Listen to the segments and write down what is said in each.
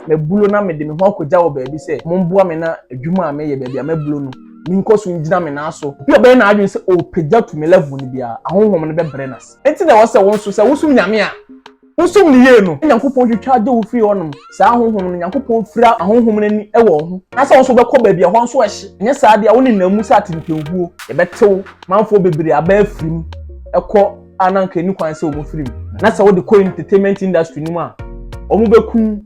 Mablow na mede me ho akɔgya wɔ baabi sɛ momboa me na adwuma a meyɛ, baabi a mablow no, menkɔ so ngyina me nan so. Bi a ɔbɛyɛ n'adwene sɛ ɔrepagya to me level no biara, ahonhom no bɛbrɛ no ase. Enti na ɛwɔ sɛ wo nso, sɛ wosom Nyame a, wosom no yie no, Nyankopɔn twitwa gye wo firi hɔnom. Saa ahonhom no, Nyankopɔn fira ahonhom no ani wɔ wo ho. Na sɛ wo nso wobɛkɔ baabi a ɛhɔ nso ɛhye. Ɛnyɛ saa deɛ a, wonenam mu sɛ atentenhuo. Yɛbɛte wo. Manfoɔ bebree aba afiri mu kɔ a na anka ɛnni kwan sɛ wɔfiri mu. Na sɛ wode kɔ entertainment industry no mu a, wɔbɛku wo.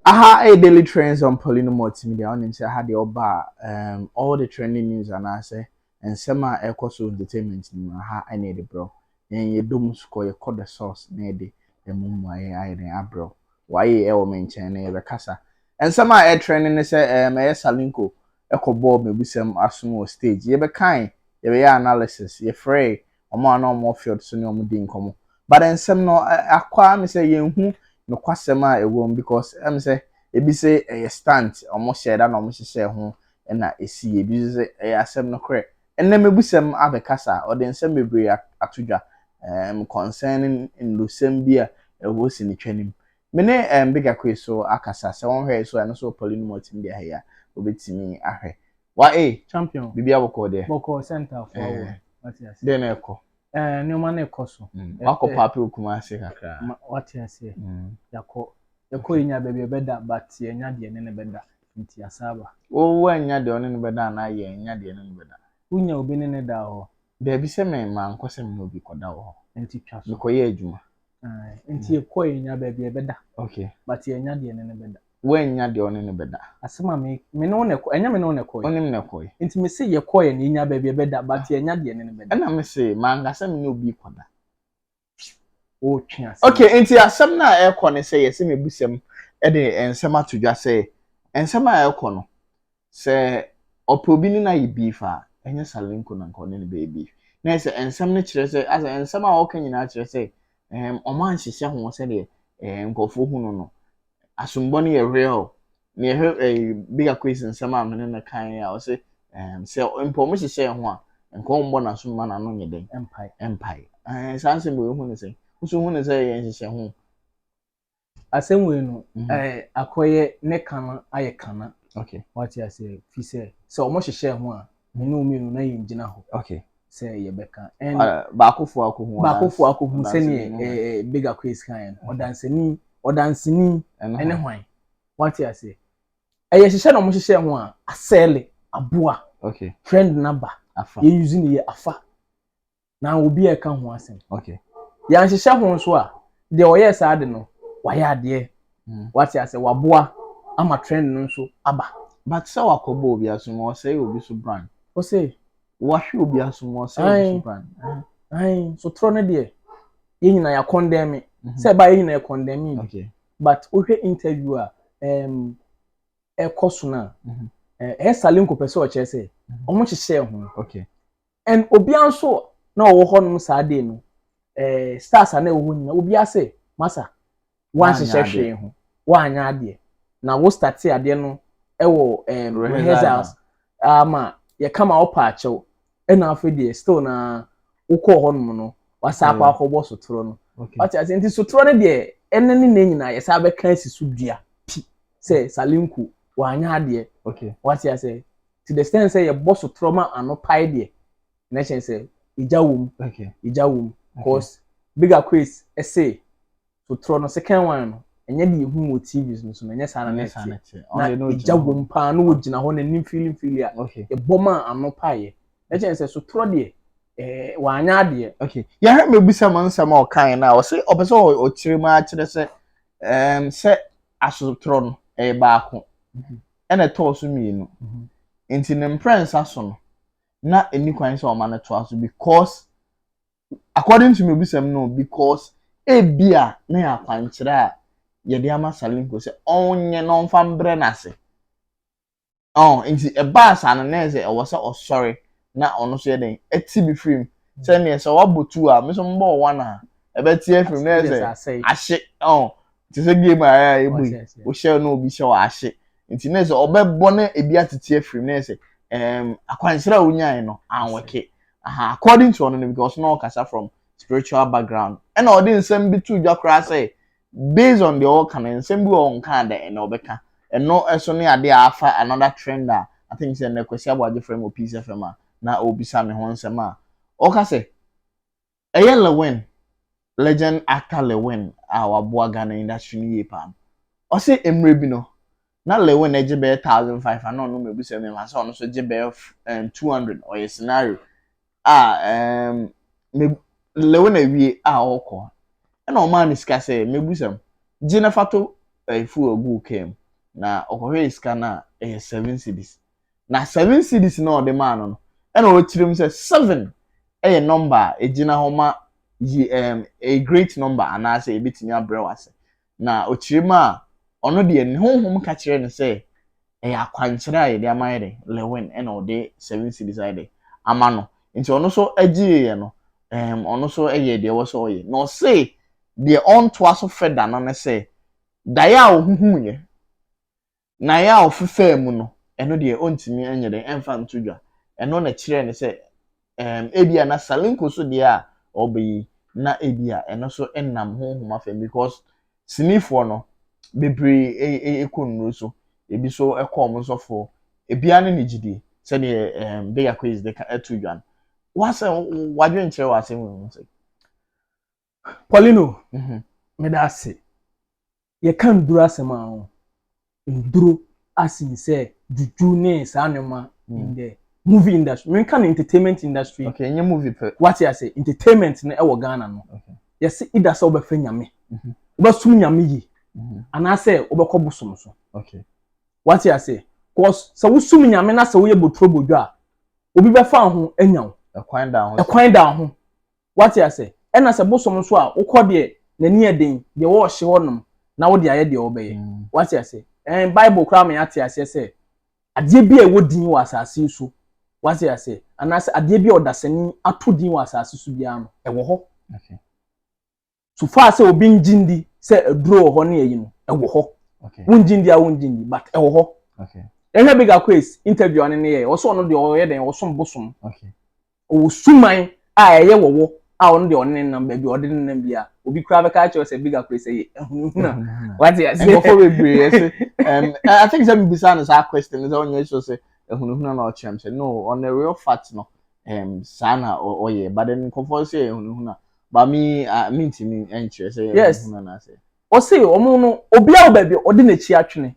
Aha ɛyɛ Daily Trends on Paulino Multimedia. Wonim sɛ ha deɛ ɔba a, all the trending news anaasɛ nsɛm a ɛrekɔ so entertainment no mu, aha ɛna yɛde brɛ wo. Yɛn yɛdɔ mu so kɔ, yɛkɔ the source na yɛde ɛmu mmuaeɛ ayɛ dɛn abrɛ wo. Wayɛ ɛwɔ me nkyɛn na yɛbɛkasa. Nsɛm a ɛretrend ne sɛ ɛyɛ Salinko ɛkɔbɔɔ Mebusɛm asom wɔ stage. Yɛbɛkae, yɛbɛyɛ analysis, yɛfrɛɛ wɔn a na wɔwɔ field so ne wɔn di nkɔmmɔ. But nsɛm no akɔ ara me sɛ yɛnhu nokwasɛm a ɛwɔ mu because ɛm sɛ ebi sɛ ɛyɛ stunt, wɔn hyɛɛ da na wɔn hyehyɛɛ ho ɛna esi, ebi nso sɛ ɛyɛ asɛm no korɛ. Ɛnnɛ Mebusɛm abɛkasa, ɔde nsɛm bebree ato dwa concerning nnurusɛm bi a ɛwɔ sinitwa no mu. Me ne Big Akoi so akasa, sɛ wɔnhwɛɛ so a, ɛno nso wɔ Paulino Multimedia ha yi a, wobɛtumi ahwɛ. Wa e Champion. Biribi abɔkɔ deɛ? Bɔkɔ center fo awɔ. Wate ase. Deɛ na ɛkɔ? Nneɛma no ɛkɔ so. Wakɔ paape wɔ Kumasi kakra. Wate aseɛ. Yɛakɔ. Yɛkɔ yɛnya baabi ɛbɛda, but yɛnya deɛ ne ne bɛda. Nti yɛasa aba. Wo woannya deɛ ɔne no bɛda anaa yɛannya deɛ ne no bɛda? Wonya obi ne ne da hɔ? Daabi, sɛ me mankɔ sɛ me ne obi kɔda wɔ hɔ. Nti twa so. Mekɔyɛ adwuma. Nti yɛkɔ yɛnya baabi ɛbɛda. But yɛnya deɛ ne ne bɛda. Woannya deɛ ɔne no bɛda. Asɛm a me me ne wo na ɛkɔ, ɛnyɛ me ne wo na ɛkɔɛ. Wo ne me na ɛkɔɛ. Nti me se yɛkɔɛ no yɛnya baabi ɛbɛda, but yɛnya deɛ ne ne bɛda. Ɛna me se manka sɛ me ne obi kɔda. Wotwe asɛm. Okay, nti asɛm no a ɛrekɔ ne sɛ yɛsɛ mebusɛm de nsɛm ato dwa sɛ nsɛm a ɛrekɔ no, sɛ ɔpɛ obi ne no ayɛ beef a, ɛnyɛ Salinko na nka ɔne no bɛyɛ beef. Na ɛsɛ nsɛm no kyerɛ sɛ, asɛ nsɛm a wɔka nyinaa kyerɛ sɛ ɔmo anhyehyɛ ho sɛdeɛ nkurɔfoɔ hu no. Asombɔ no yɛ real. Na yɛhwɛ Big Akwesi nsɛm a mene no kan a ɔsɛ sɛ mpo ɔmo hyehyɛ ho a, nka ɔmbɔ n'aso mma n'ano nyɛ den. Ɛmpae. Ɛmpae. Saa nsɛm wɔ ehu ne sɛ nso hu ne sɛ yɛn hyehyɛ ho. Asɛm wei no, akɔyɛ ne kana ayɛ kana. Wate aseɛ, fi sɛ ɔmo hyehyɛ ho a, me ne wo mmienu na yɛn gyina hɔ. Sɛ yɛbɛka. And Baakofo akɔhu. Baakofo akɔhu sɛneɛ Big Akwesi kan no. Ɔdansani, ɔdanseni ɛne hwan. Wate aseɛ. Ɛyɛ hyehyɛ na ɔmo hyehyɛ ho a, asɛle aboa. Trend naba. Afa. Yɛ use ne yɛ afa. Na obi a ɛka ho asɛm. Yɛanhyehyɛ ho nso a, deɛ ɔyɛɛ saa de no, wayɛ adeɛ. Wate ase, waboa ama trend no nso aba. But sɛ wakɔbɔ obi asom, ɔsɛe obi so brand. Ɔsɛ Wahwe obi asom, ɔsɛe obi so brand. Ayi, sotorɔ no deɛ, yɛn nyinaa yɛ condemn. Sɛ ɛbaa yɛn nyinaa yɛ condemn yi. But wohwɛ interview a ɛkɔ so no a, ɛyɛ Salinko pɛ sɛ ɔkyerɛ sɛ ɔmo hyehyɛ ho. And obiara nso na ɔwɔ hɔnom saa day no, stars a na ɛwɔ hɔ nyinaa, obiara sɛ masa wanhyehyɛ hwee ho, wanyɛ adeɛ na wo start adeɛ no ɛwɔ rehearsals ama yɛka ma ɔpa akyɛw, ɛna afei deɛ still na wokɔɔ hɔnom no wasa akɔ akɔbɔ sotorɔ no. Wate ase, nti sotorɔ no deɛ, ɛne ne ne nyinaa yɛsa bɛka asi so dua pi sɛ Salinko wanyɛ adeɛ. Wate ase, to the extent sɛ yɛbɔ sotorɔ ma ano pae deɛ, na kyerɛ sɛ egya wɔ mu. Egya wɔ mu cause Big Akwes ɛsɛ sotorɔ no second one no, ɛnyɛ de ehu wɔ TVs no so no, ɛnyɛ saa na Ɛnyɛ saa ɛteɛ. Na ɛteɛ. Na Ɔno deɛ na egya ogyina wɔ hɔ. mu paa na wɔgyina hɔ n'anim feeling feeling a yɛbɔ ma ano paeɛ, na kyerɛ sɛ sotorɔ deɛ wanyɛ adeɛ. Okay. Yɛhwɛ mebisa mo nsɛm a ɔkae no a, ɔsɛ ɔpɛ sɛ ɔkyerɛ mu akyerɛ sɛ sɛ asotorɔ no ɛyɛ baako ɛna ɛtɔɔ so mmienu. Nti ne mprɛnsa so no na ɛni kwan sɛ ɔma no toa so because according to mebisam no, because ebia na yɛ akwankyerɛ a yɛde ama Salinko sɛ ɔnyɛ na ɔmfa mbrɛ n'ase. Ɔn nti ɛbaa saa no, na yɛ sɛ ɛwɔ sɛ ɔsɔre na ɔno nso yɛ den ɛti bi firim sɛnea sɛ wabɔ two a, me nso mbɔ one a, ɛbɛte afirim na yɛ sɛ asɛe. Ahye ɔn te sɛ game a ɛyɛ a yɛbɔ yi. Wate aseɛ. Wohyɛ na obi hyɛ wɔ ahye, nti na yɛ sɛ ɔbɛbɔ na ebi atete afirim na yɛ sɛ akwankyerɛ a wonyae no anwɔke aha, according to ɔno no, because na ɔkasa from spiritual background. Ɛna ɔde nsɛm bi to dwa koraa sɛ based on deɛ ɔka no, nsɛm bi wɔ ɔnka da ɛna ɔbɛka. Ɛno ɛso ne adeɛ a afa another trend a I think sɛ nnɛ Kwasi Aboagye frɛ me wɔ Peace FM a na ɔrebisa me ho nsɛm a ɔka sɛ ɛyɛ Lilwin, legend actor Lilwin a waboa Ghana industry no yie paa no. Ɔse mmerɛ bi no na Lilwin gye bɛyɛ 1,500 na ɔno mebisa mi ma sɛ ɔno nso gye bɛyɛ 200. Ɔyɛ scenario a me Lilwin awie a ɔrekɔ ɛna ɔmaa ne sika sɛ mebisa gye na fa to fuel gu kaa mu, na ɔkɔhwɛ sika no a ɛyɛ 7 cedis. Na 7 cedis na ɔde maa no no ɛna ɔkyerɛ mu sɛ 7 ɛyɛ number a egyina hɔ ma yi a great number anaasɛ ebetumi abrɛ wase. Na ɔkyerɛ mu a ɔno deɛ ne honhom ka kyerɛ no sɛ ɛyɛ akwankyerɛ a yɛde ama yɛ de Lilwin ɛna ɔde 7 cedis ayɛ de ama no. Nti ɔno nso agyeeɛ no ɔno nso yɛ deɛ ɛwɔ sɛ ɔyɛ. Na ɔse deɛ ɔntoa so fɛ da no ne sɛ daeɛ a ɔhuhu yɛ na yɛ a ɔfefɛɛ mu no, ɛno deɛ ɔntumi nyɛ dɛ ɛmfa nto dwa. Ɛno na kyerɛ ne sɛ ebia na Salinko so deɛ a ɔbɛyi na ebia ɛno nso nam honhom afɛm because sinifoɔ no bebree ɛkɔ nnuro so, ebi nso ɛkɔ ɔmo nsɔfoɔ, ebiara ne ne gyidie sɛdeɛ Big Akwes de ka ɛto dwa no wasɛ wadwenkyerɛ wɔ asɛm mu sɛ. Paulino, meda ase. Yɛka nduro asɛm a ho nduro asen sɛ juju ne saa nneɛma in the movie industry, menka no entertainment industry. Okay, nye movie pɛ. Wate ase, entertainment no ɛwɔ Ghana no, yɛsi ida sɛ wobɛfɛ Nyame, wobɛsom Nyame yie anaasɛ wobɛkɔ bosom so. Wate ase, cause sɛ wosom Nyame na sɛ woyɛ boturo bodwo a, obi bɛfa ho anya wo. Ɛkwan da ho. Ɛkwan da ho, wate ase. Ɛna sɛ bosom nso a wokɔ deɛ n'ani yɛ den deɛ wɔɔhye hɔnom na wode ayɛ deɛ wɔbɛyɛ. Wate ase, Bible koraa ma yɛate aseɛ sɛ adeɛ bi a ɛwɔ din wɔ asase yi so, wate ase, anaasɛ adeɛ bi a ɔdasani ato din wɔ asase so biara no ɛwɔ hɔ. So far sɛ obi ngye ndi sɛ aduro wɔ hɔ ne ɛyi no ɛwɔ hɔ. Wongye ndi a wongye ndi, but ɛwɔ hɔ. Ɛhwɛ Big Akwes interview ɔne ne yɛ, ɔsɛ ɔno deɛ ɔyɛ dɛn, ɔsom bosom. Ɔwɔ suman a ɛyɛ wɔwɔ a ɔno deɛ ɔne ne nam baabi a ɔde ne nam bi a obi koraa bɛka akyerɛ sɛ Big Akwes ɛyɛ ehunahuna, wate ase. Nkurɔfoɔ bebree ɛsɛ I think sɛ mbisa no saa question sɛ ɔnyɛ sure sɛ ehunahuna na ɔkyerɛ m sɛ no, on the real fact no saa na ɔyɛ, but then nkurɔfoɔ sɛ ehunahuna, but me me ntumi nkyerɛ sɛ ehunahuna na sɛ. Ɔse ɔmo no obiara wɔ baabi a ɔde n'akyi atwene.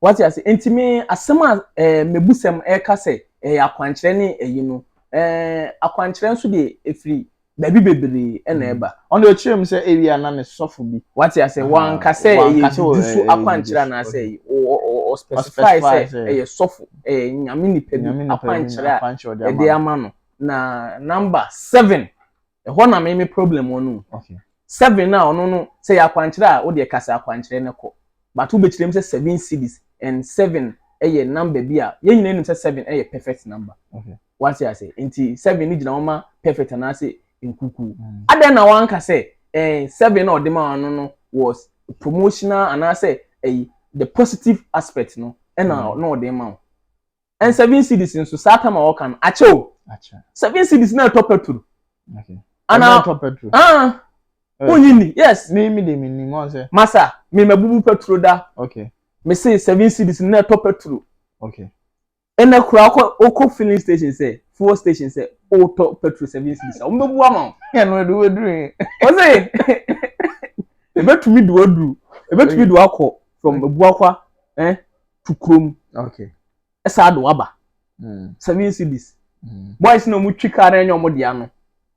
Wate ase, nti me asɛm a mebusɛm ɛka sɛ ɛyɛ akwankyerɛ ne ɛyi no, akwankyerɛ nso deɛ efiri baabi bebree ɛna ɛba. Ɔno ɔkyerɛ mu sɛ ebi ana ne sɔfo bi. Wate ase, wanka sɛ ɛyɛ juju so akwankyerɛ anaasɛ ɛyi ɔ specify sɛ ɛyɛ sɔfo, ɛyɛ Nyame nipa bi akwankyerɛ a ɛde ama no. Na number 7 ɛhɔ na me problem wɔ no. 7 na ɔno no sɛ yɛ akwankyerɛ a wode kasa akwankyerɛ no kɔ, but wobɛkyerɛ mu sɛ 7 cedis and 7 ɛyɛ number bi a yɛn nyinaa nim sɛ 7 ɛyɛ perfect number. Wate ase, nti 7 ni gyina hɔ ma perfect anaasɛ nkuku. Adan na wanka sɛ 7 na ɔde ma ɔno no was promotional anaasɛ ɛyi the positive aspect no ɛna na ɔde ma wo. And 7 cedis nso saa time a wɔka no akyɛ o, 7 cedis na ɛtɔ petrol. Ana ɛtɔ petrol? Ah, wonyi ni, yes. Mi de mi ni mo sɛ. Masa, mi ma bubu petrol da. Me say 7 cedis na ɛtɔ petrol. Ɛnna kura okɔ okɔ filling station sɛ fuel station sɛ ɔtɔ petrol 7 cedis a, wɔn bɛ bu ama wo. Ɛnu edu eduru yi. Ɔsɛ ebetumi du aduru, ebetumi du akɔ from Ebuakwa to kurom. Ɛsa ado aba. 7 cedis. Boys na wɔn twi car na ɛnyɛ wɔn dea no,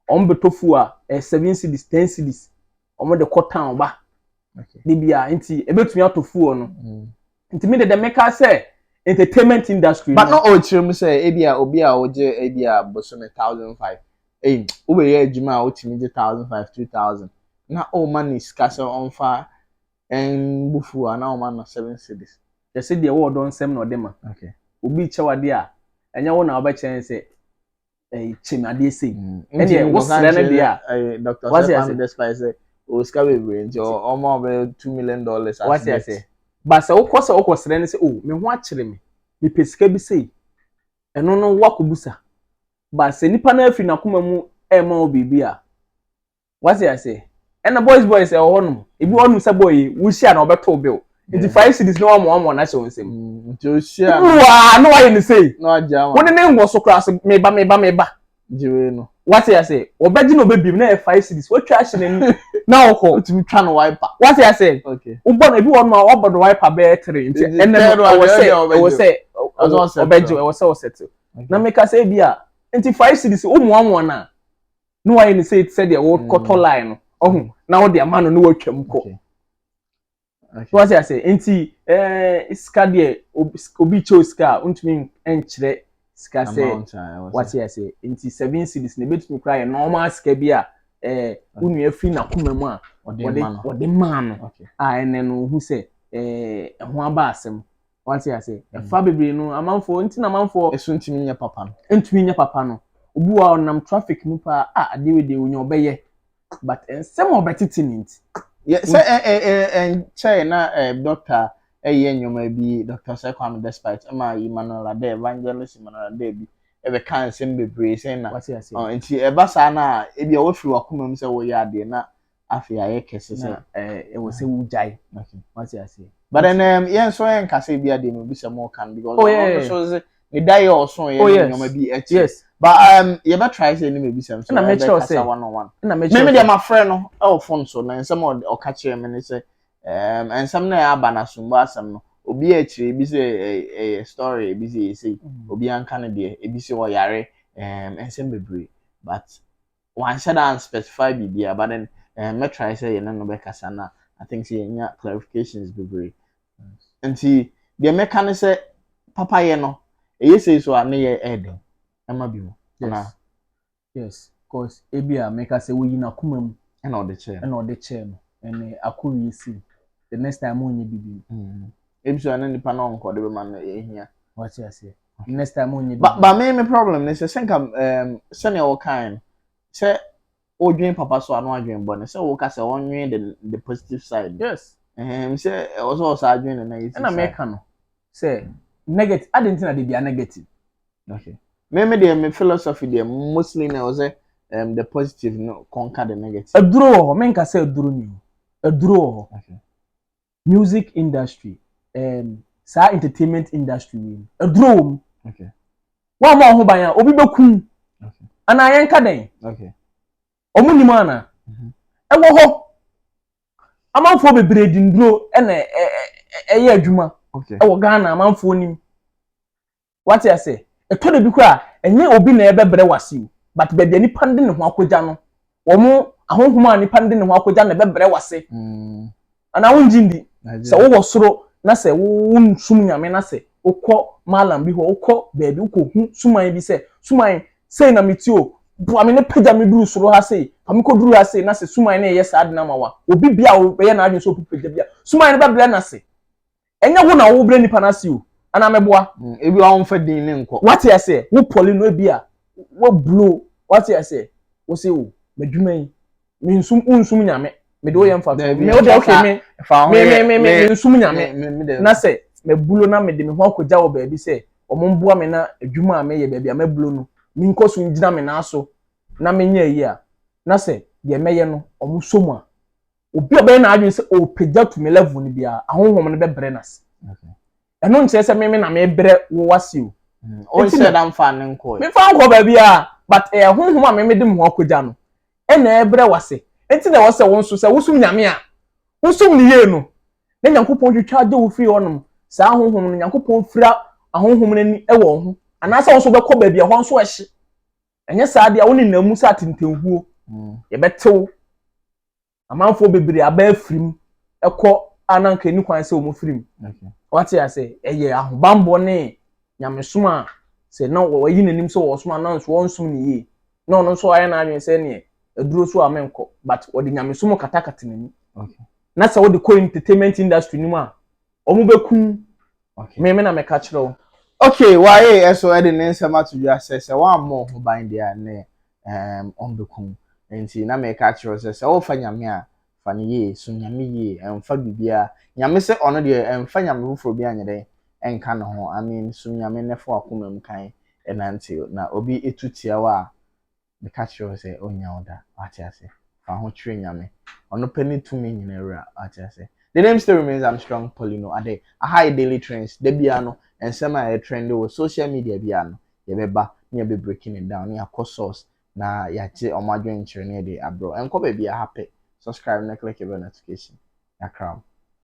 wɔn bɛtɔ fuel a ɛyɛ 7 cedis, 10 cedis, wɔn de kɔ town ba. De bia nti ebetumi atɔ fuel no. Nti mi de dɛ meka sɛ entertainment industry. But no ɔkyerɛ mu sɛ ebi a obi a ɔgye ebi a bosome 1,500 eyi wobɛyɛ adwuma a wotumi gye 1,500, 2,000 na ɔma ne sika sɛ ɔmfa ɛnbu fuel a na ɔma no 7 cedis. Yɛsɛ deɛ wɔwɔ dɔ nsɛm na ɔde ma. Obi kyɛw adeɛ a ɛnyɛ wo na ɔbɛkyerɛ sɛ ɛyɛ kyɛm adeɛ sei. Ɛnneɛ wosrɛ no deɛ a. Ɛyɛ Dr. Sefam despite sɛ o sika bebree nti ɔma ɔbɛyɛ $2 million. Wate ase, ba sɛ wokɔ sɛ wokɔ srɛ no sɛ o me ho akyere me, mepɛ sika bi sei, ɛno no wakɔbusa, ba sɛ nipa no afiri n'akoma mu ɛɛma wo biribi a. Wate ase? Ɛna boys boys ɛwɔ hɔ nom. Ebi wɔ nom sɛ boy yi, wuhyia na ɔbɛto bill. Nti 5 cedis na wɔn wɔn n'ahyɛ wɔn nsam. Nti ohyia no. Waa na wayɛ ne sei. Na wagye ama. Wɔn ne ne nwɔ so koraa so meba meba meba. Gye no. Wate ase? Ɔbɛgye na ɔbɛbiem na yɛ 5 cedis. Watwa ahyɛ n'ani na ɔkɔ. Otumi twa no wiper. Wate ase? Okay. Wobɔ no ebi wɔ nom a wɔbɔ no wiper bɛyɛ three nti ɛnɛ no ɛwɔ sɛ ɛwɔ sɛ ɔbɛgye ɛwɔ sɛ ɔsɛte. Na meka sɛ ebi a nti 5 cedis womuamoa no a na wayɛ ne sei sɛdeɛ wokɔtɔ line no ɔho na wode ama no na watwam kɔ. Wate ase? Nti sika deɛ obi kyɛw sika a wontumi nkyerɛ sika sɛ wate ase. Nti 7 cedis na ebetumi koraa yɛ normal sika bi a wo nua firi n'akoma mu a ɔde maa no a ɛnɛ no ohu sɛ ɛho aba asɛm. Wate ase? Ɛfa bebree no amanfoɔ nti na amanfoɔ ɛso ntumi nyɛ papa no. Ntumi nyɛ papa no. Obi wɔ a ɔnam traffic mu paa a adeɛ wei deɛ onya ɔbɛyɛ but nsɛm a ɔbɛtete ne nti. Sɛ nkyɛn na doctor ɛyɛ nneɛma bi Dr. Osei Kwame Despite ɛma Emmanuel Ade Evangelist Emmanuel Ade bi ɛbɛka nsɛm bebree sɛn na nti ɛba saa na ebi a wɔfiri wakoma mu sɛ wɔyɛ adeɛ na afei ayɛ kɛse sɛ ɛwɔ sɛ wogyae. Wate ase? But then yɛn nso yɛn nkasa bi adeɛ no obi sɛ mo kan because ɔno nso sɛ ne da yɛ ɔso yɛ ne nneɛma bi akyi. But yɛbɛ try sɛ ɛnim ebi sɛm so yɛbɛ kasa one on one. Mímí deɛ ma frɛ no ɛwɔ phone so na nsɛm a ɔka kyerɛ mi ne sɛ nsɛm na ɛaba na sumbo asɛm no obi akyire ebi sɛ ɛyɛ story ebi sɛ ɛyɛ obi anka no deɛ ebi sɛ ɔyare nsɛm bebree but wanhyɛ da specify biribiara but then mɛ try sɛ yɛne no bɛkasa na I think sɛ yɛnya clarifications bebree. Nti deɛ mɛka ne sɛ papayɛ no ɛyɛ sei so a ne yɛ ɛɛden ɛma bi mu. Yes, cause ebi a mɛka sɛ woyi n'akoma mu ɛna ɔde kyɛɛ no ɛna ɔde kyɛɛ no ɛna akɔ wie si the next time ɔnyɛ bibi. Ebi so ɛna nipa na ɔnkɔ de bɛma no ehia. Wate ase? Next time ɔnyɛ bibi. Ba me problem ne sɛ sɛnka sɛnea wɔkan no sɛ wodwen papa so ano adwen bɔ ne sɛ woka sɛ ɔnwen the positive side. Yes. Sɛ ɛwɔ sɛ ɔsa adwen the negative side. Ɛna mɛka no sɛ negative adi nti na de bia negative. Okay. Me deɛ me philosophy deɛ mostly na ɛwɔ sɛ the positive no conquer the negative. Aduro wɔ hɔ menka sɛ aduro ni o aduro wɔ hɔ. Okay. Music industry saa entertainment industry wi aduro wɔ mu. Okay. Wɔn a wɔn ho ban a obi bɛ kum. Okay. Anaa yɛn ka dɛn. Okay. Ɔmo nim ana. Ɛwɔ hɔ amanfoɔ bebree di nduro ɛna ɛyɛ adwuma. Okay. Ɛwɔ Ghana amanfoɔ nim. Wate ase? Ɛtɔ da bi koraa ɛnyɛ obi na ɛbɛbrɛ wase o but baabi a nipa de ne ho akɔgya no wɔn ahohom a nipa de ne ho akɔgya na ɛbɛbrɛ wase. Anaa wongye ndi sɛ wowɔ soro na sɛ wonsum nyame na sɛ wokɔ malam bi hɔ wokɔ baabi wokɔ hu suman bi sɛ suman sei na meti o boa me ne pagya me duru soro ha sei fa me kɔ duru ha sei na sɛ suman no ɛyɛ saa de na ma wa obi bia a wɔbɛyɛ n'adwene sɛ ɔpɛ pagya bia suman no bɛbrɛ n'ase ɛnyɛ wo na wobrɛ nipa n'ase o anaa mɛboa. Ebi wa wɔmfa din ne nkɔ. Wate ase? Wo pɔli no ebi a wo blow wate ase? Wo se o madwuma yi me nsum nsum nyame me de wo yɛ mfa me wo de okay me me me me nsum nyame na sɛ me bulo na me de me ho akɔgya wɔ baabi sɛ ɔmo mboa me na adwuma a meyɛ baabi a mɛbulo no me nkɔ so ngyina me nan so na menyɛ yi a na sɛ deɛ mɛyɛ no ɔmo so mu a obi a ɔbɛyɛ n'adwene sɛ ɔpagya to me level no biara ahohom no bɛbrɛ n'ase. Ɛno nkyerɛ sɛ meme na mebrɛ wo wase o. Ɔnhyɛ da mfa ne nkɔ. Memfa nkɔ baabi a but ɛyɛ honhom a meme de me ho akɔgya no ɛna ɛbrɛ wase. Nti na ɛwɔ sɛ wo nso sɛ wosom nyame a wosom ne yie no na Nyankopɔn twitwa agye wo firi hɔnom saa honhom no Nyankopɔn fira ahonhom no ani ɛwɔ wo ho anaasɛ wo nso wobɛkɔ baabi a hɔ nso ɛhye. Ɛnyɛ saa deɛ wo ne nam mu sɛ atentenhuo yɛbɛtew amanfoɔ bebree aba afirim ɛkɔ a na nka ɛni kwan sɛ wɔn firim. Wate ase? Ɛyɛ ahobanbɔ ne nyamesom a sɛ na wɔyi n'anim sɛ wɔsom a na nso wɔnsom ne yie na ɔno nso ayɛ n'adwene sɛ neɛ aduro so a menkɔ but wɔde nyamesom katakata n'ani. Na sɛ wɔde kɔ entertainment industry no mu a wɔn bɛkum. Me na mɛka kyerɛ wo. Okay, waye ɛso ɛde ne nsɛm ato dwa sɛ sɛ wɔammɔ ho ban deɛ a ne ɔmbɛkum. Nti na mɛka kyerɛ sɛ sɛ wɔfa nyame a fa ne yie so nyame yie ɛmfa biribiara nyame sɛ ɔno deɛ ɛmfa nyame foforɔ bi anyɛ dɛn ɛnka ne ho. I mean so nyame ne fa wakoma mu kan ɛnante na obi etu tia wa a meka kyerɛ sɛ onya wo da wate ase. Fa ho kyerɛ Nyame. Ɔno pɛ ne tumi nyinaa wura. Ate ase. The name still remains Armstrong Paulino Ade. Aha yɛ Daily Trends. Da biara no, nsɛm a ɛyɛ trend wɔ social media biara no, yɛbɛba na yɛbɛ breaking it down na yɛakɔ source na yɛagye ɔmo adwenkyerɛ na yɛde abrɛ. Ɛnkɔ baabi a ha pɛ. Subscribe na click bell notification. Yakra.